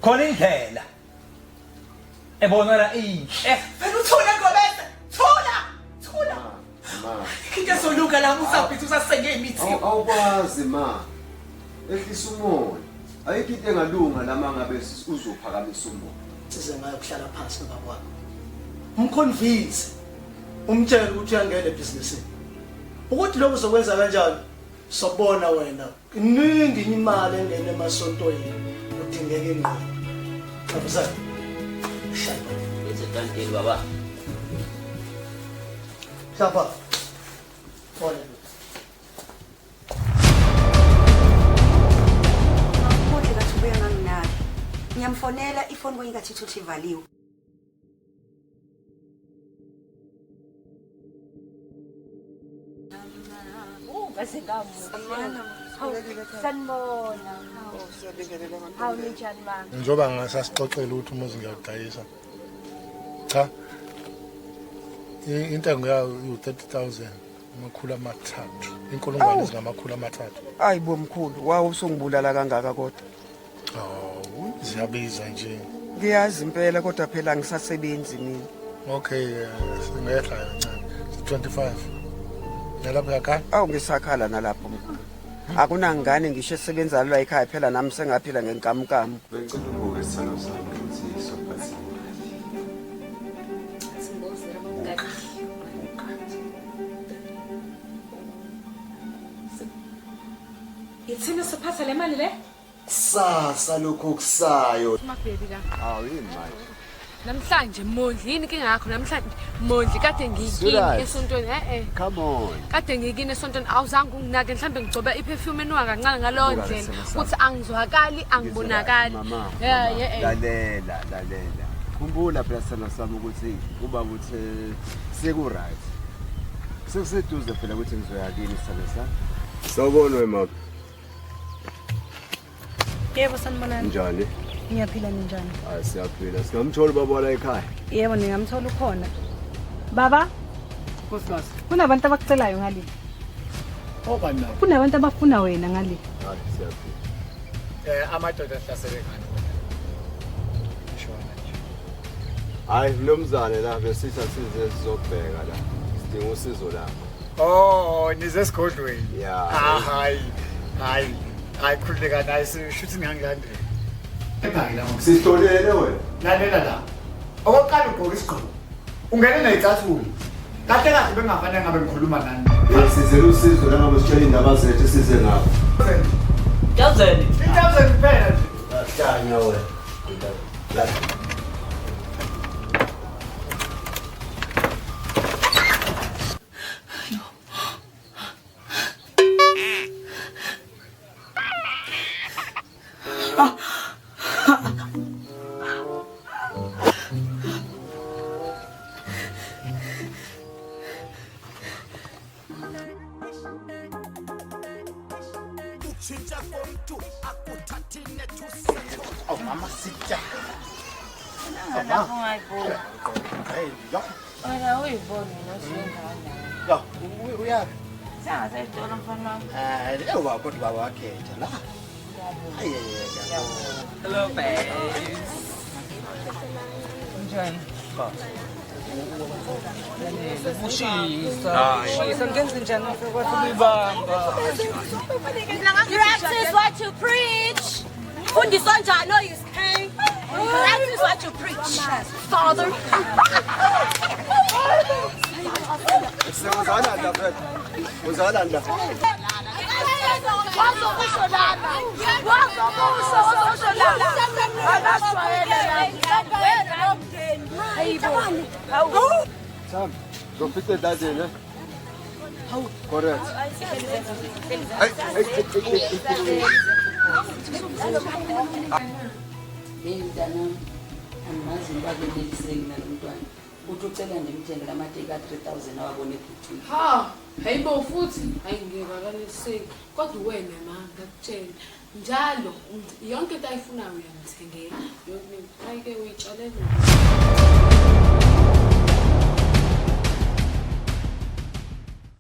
Khona indlela ebonakala inhle. Vele uthule Ngobese. Thula! Thula! Ma. Into ezoluka la usabhithi usasenge imithi. Awukwazi ma. Ehlisa umoya. Ayikho into engalunga lama ngabe uzophakamisa umoya. Size ngayo kuhlala phansi nobaba wakho. Umconvince. Umtshele ukuthi uyangena ebhizinisini. Ukuthi lokhu uzokwenza kanjani? Sobona wena. Iningi imali engena emasontweni kudingeka ingqondo. Xabuzana. Shaya. Ezekantini baba. Hlapha. Fona. Kodwa kathi ubuya nganginaki. Ngiyamfonela ifoni kwenye inkathi ithuthi ivaliwe. Sanibona. Hawu ninjani mama? Njengoba ngasasixoxela ukuthi umuzi ngiyawudayisa. Cha. Intengo yawo iwu-30,000 300. Inkulungwane ezingamakhulu amathathu. Hayi bo mkhulu, wawu usungibulala kangaka kodwa. Oh, ziyabiza nje. Ngiyazi impela kodwa phela angisasebenzi mina. Okay, singehla kancane. Si 25. Nalapho yakhala? Awu ngisakhala nalapho mkhulu. Akunangane ngisho esebenzayo la ekhaya phela nami sengaphila ngenkamnkam. Bengicela ubuke isithando sami ukuthi sophatha. Ithini siphatha le mali le? Kusasa lokho kusayo. Mabhebi la. Awu yini manje? Namhlanje Mondli yini inkinga yakho namhlanje Mondli kade ngikini Sweetheart. esontweni eh eh. Come on. Kade ngikini esontweni awuzange unginake mhlambe ngigcoba iperfume enuka kancane ngaloyo Buka ndlela sithando sami. ukuthi angizwakali angibonakali. Mama. Yeah mama, yeah. eh. Lalela, lalela. Khumbula phela sithando sami ukuthi ubaba uthe seku right. Sekuseduze phela ukuthi ngizoya kini sithando sami. Sawubona wemama. Yebo sanibonani. Njani? Ngiyaphila ninjani? Hayi siyaphila. Singamthola ubaba la ekhaya. Yebo ningamthola ukhona. Baba, Nkosikazi. kunabantu abakucelayo ngale. Obani labo? Kunabantu abafuna wena ngale. Hayi siyaphila. Amadoda ahlasele ngani? Shona nje. Hayi mnumzane la besitha size sizobheka la. Sidinga usizo lakho. Oh, nize esigodlweni. Yeah. Ah, hayi. Hayi. Hayi khululeka naye shuthi ningangilandela. Ebhaki la ngoba Sitholele wena. lalela la. Okokuqala ugqoka isigqoko. Ungene nezicathulo. Kahle kahle bengafanele ngabe ngikhuluma nani. Sizele usizo la ngabe sitshela indaba zethu size ngapha. Thousand. 3000 kuphela nje. Ahlanya wena. La. Awu mama sitya. Lapho ungayiboni. Hey, yo. Wena uyiboni wena usuyengane. Yo, uyaphi? Sengasesitolo mfana wami. Eh, ewa kodwa baba wakhetha la. Ayi Hello babes. Njani? Ushisa. Shisa ngenze njani ngikwazi ukuyibamba. Practice what you preach. Fundiswa njani oyisikhe? Practice what you preach. Father. Sewuzana la phela. Uzana la. Wazokusho lana. Wazokusho, wazokusho lana. Abaswayele la. Hayibo. Sam, zofice dadeni. eh? Correct. Hey, hey, hey, hey, hey, hey. Hey mntanam, andimazi uba beneliseki nalo mntwana. Uthi ucela ndimthengele amateki a-3000 awabone ebhuthini. Ha, hayibo futhi hayi ngeke akaneliseki. Kodwa wena ma ngakutshela njalo yonke into ayifunayo uyamthengela. Yonke into hayi ke uyitshalele.